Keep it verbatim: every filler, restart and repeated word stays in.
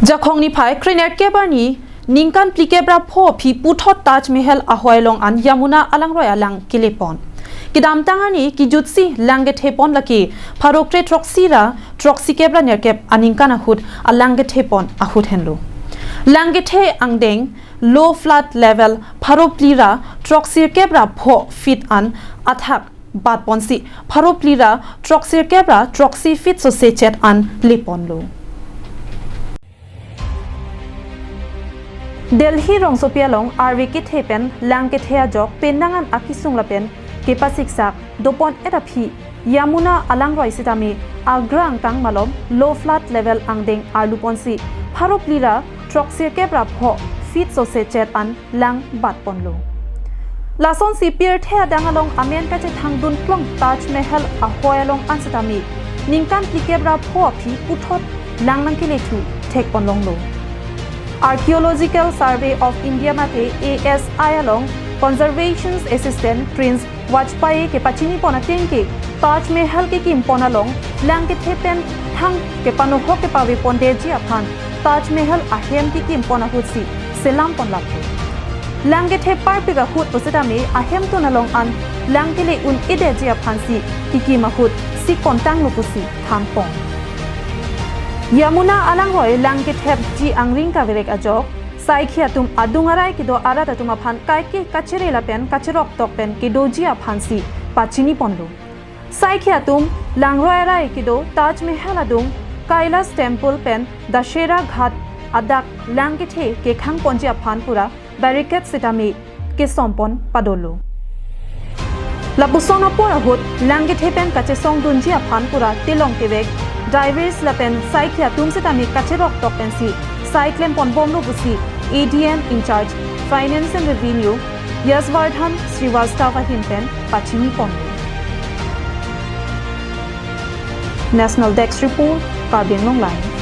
Jakhong niphai krenerkep arni ningkan phlikep ra pho aphi puthot Taj Mahal ahoi along an Yamuna alangroi alang kelepon. Kedamtang arni kejutsi lang kethepon lake pharo kre throksi ra throksikep ra nerkep aningkan ahut alang kethepon ahut henlo. Lang kethe angdeng low flood level pharo phli ra throksirkep ra pho feet an athak batponsi pharo phli ra throksirkep ra throksi feet sose chet an leponlo. Delhi rongsopi along arve kethe pen lang kethe ajok penang an akesung lapen kepasiksak dopon-et aphi Yamuna alangroi sitame Agra angkang malom low flood level angdeng arluponsi pharo phli ra throksirkep ra pho feet sose chet an lang batponlo. Lasonsi pirthe adang along amen kachethangdun plong Taj Mahal ahoi along an sitame ningkan phlikep ra pho aphi puthot lang nangkelethu thekponlonglo. Archaeological Survey of India mate A S I along Conservation Assistant Prince Vajpayee kepachinipon ateng ke Taj Mahal kekimpon along lang kethe pen thang kepanohok kepavepondeji aphan Taj Mahal ahem kekimpon ahutsi selampon laplo. Lang kethe parpik ahut pusitame ahemtun along an lang kele un-edeji aphansi kekim ahut sikpon tanglo pusi thanpon. Yamuna alangroi lang kethepji angring kaverek ajok saikhi atum adung arai kedo arat atum aphan kaike kachere lapen kacherok tok pen kedoji aphansi pachiniponlo. Saikhi atum langroi arai kedo Taj Mahal adung Kailash Temple pen Dashera Ghat adak lang kethe kekhangponji aphan pura barricade sitame kesompon padolo. Lapuson apor ahut lang kethe pen kachesongdunji aphan pura telong kevek divers lapen saikhi atum sitame kacherok tok pensi sai klemponbomlo pusi A D M in charge Finance and Revenue Yashwardhan Srivastava ahin pen pachinipon. National Desk Report, Karbi Anglong Live.